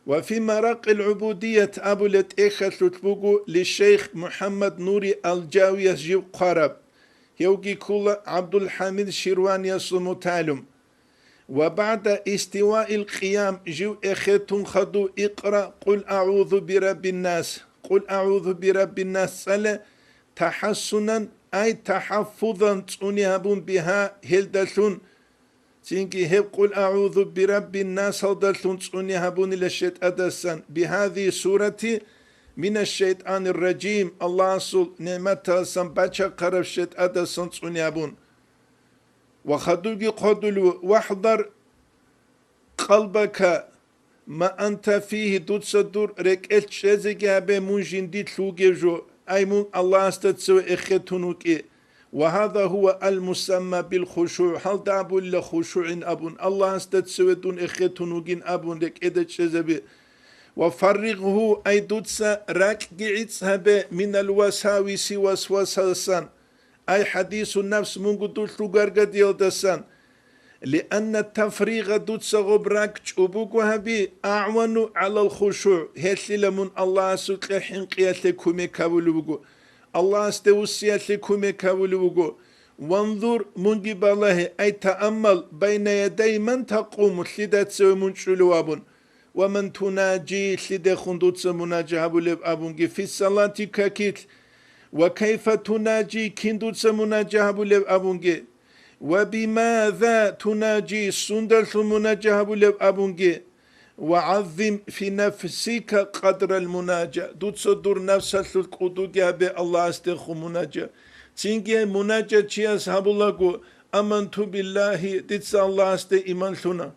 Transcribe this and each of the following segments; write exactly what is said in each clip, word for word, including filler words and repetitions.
Ва фи маракъил гӀубудият абулеб тӀехьалъулъ буго лишейх МухӀаммад Нури Алжавияс жив хъвараб, гьевги ккола ГӀабдулхӀамид Ширваниясул мутагӀалим. Ва багӀда истиваил къиям жив эхетун хадув икъра Къул агӀузу бираббин нас, Къул агӀузу бираббин нас цӀале, тахӀассунан, ай тахӀаффузан цӀуни гьабун бигьа гьелдалъун, цинги гьеб Къул агӀузу бираббин насалдалъун цӀуни гьабунила шайтӀадасан, бигьази сурати минаш шайтӀанир ражим, Аллагьасул нигӀматалъан бачахъараб шайтӀадасан цӀуни гьабун. Ва хадубги хъвадулев, вахӀдар къалбака ма анта фигьи, дуца дур рекӀелъ чӀезеги гьабе мун жиндилъ вугев жо, ай мун Аллагьасда цеве эхетун вукӀи. Ва гьаза гьува ал-мусамма бил-хушугӀ, гьалда абулила хушугӀин абун, Аллагьасда цеве дун эхетун вугин абун рекӀеда чӀезаби. Ва фарригъгьу, ай дуца ракӀги гӀицӀ гьабе, минал васависи, васвасаласан, ай хӀадисун нафс мунго дулъ ругаргадиялдасан. Лианна тафригъа, дуца гъоб ракӀ чӀобого гьаби, агӀвану гӀалал хушугӀ, гьелъила мун Аллагьасукьа хӀинкъиялъе кумек гьабулеб буго, Аллагьасде вуссиялъе кумек гьабулеб буго. Ванзур, мунги балагье, ай тааммал, байна ядай ман такъуму, лъида цеве мун чӀулев абун. Ва ман тунаджи, лъидехун дуца мунажа гьабулеб абунги, фиссалати, какилъ, ва кайфа тунаджи, кин дуца мунажа гьабулеб абунги, ва бимаза тунаджи, сундалъун мунажа гьабулеб абунги, ва гӀаззим фи нафсика къадрал мунаджа, дуца дур нафсалъул кӀудуги гьабе Аллагьасдехун мунажа. Цинги мунажа чияс гьабулаго, аманту биллагьи, дица Аллагьасде иман лъуна.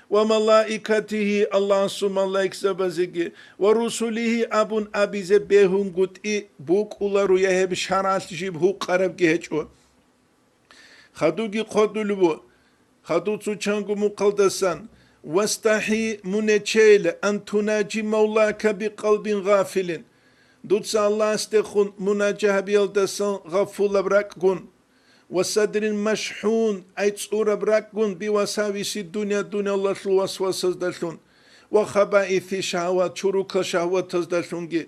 Ва малаикатигьи, Аллагьасул малаикзабазеги, ва русулигьи абун абизе бегьунгутӀи букӀуларо, я гьеб шаргӀалъ жиб гьукъарабги гьечӀо. Хадуги хъодулев ву, хадуцу чанго мухъалдасан, вастахӀи, мунечейла, ан тунаджи мавлака бикъалбин гъафилин, дуца Аллагьасдехун мунаджа гьабиялдасан гъафулаб ракӀгун, ва садрин машхӀун, ай цӀураб ракӀгун, бивасависи дунъя, дунъялалъул васвасаздалъун, ва хабаиси шагьват, чурукал шагьватаздалъунги.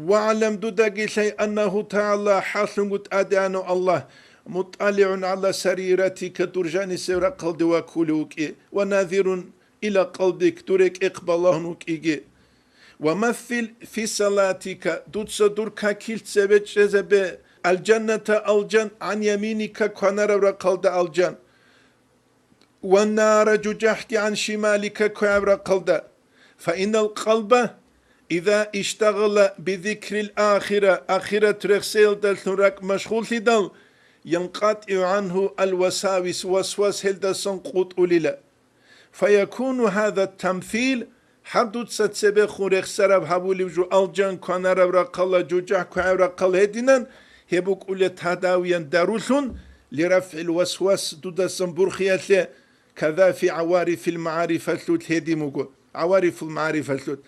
ВагӀлам, дудаги лъай, аннагьу тагӀала, хӀалъунго ТӀадегӀанав Аллагь, мутӀалигӀун гӀала сариратика, дур жанисев рахъалде ваккулев вукӀи, ва назирун ила къалбик, дур рекӀехъ балагьун вукӀиги. Ва массил фи салатика, дуца дур какил цебе чӀезабе, алжанната, алжан, гӀан яминика, кванараб рахъалда алжан, ва нара, жужахӀги, гӀан шималика, квегӀаб рахъалда. Фа инал къалба, иза иштагъала би зикрил ахира, ахират рехсеялдалъун ракӀ машгъуллъидал, янкъатӀигӀу гӀанху ал васавис, васвас гьелдасан къутӀулила. Фаякуну гьаза тамсил, гьаб дуца цебехун рехсараб гьабулев жо алжан кванараб рахъала, жужахӀ квегӀаб рахъал гьединан, гьеб букӀула тадавиян дарулъун, лирафгӀил васвас, дудасан бурхиялъе, каза фи гӀаварифил магӀарифалъулъ гьедин буго, гӀаварифул магӀарифалъулъ.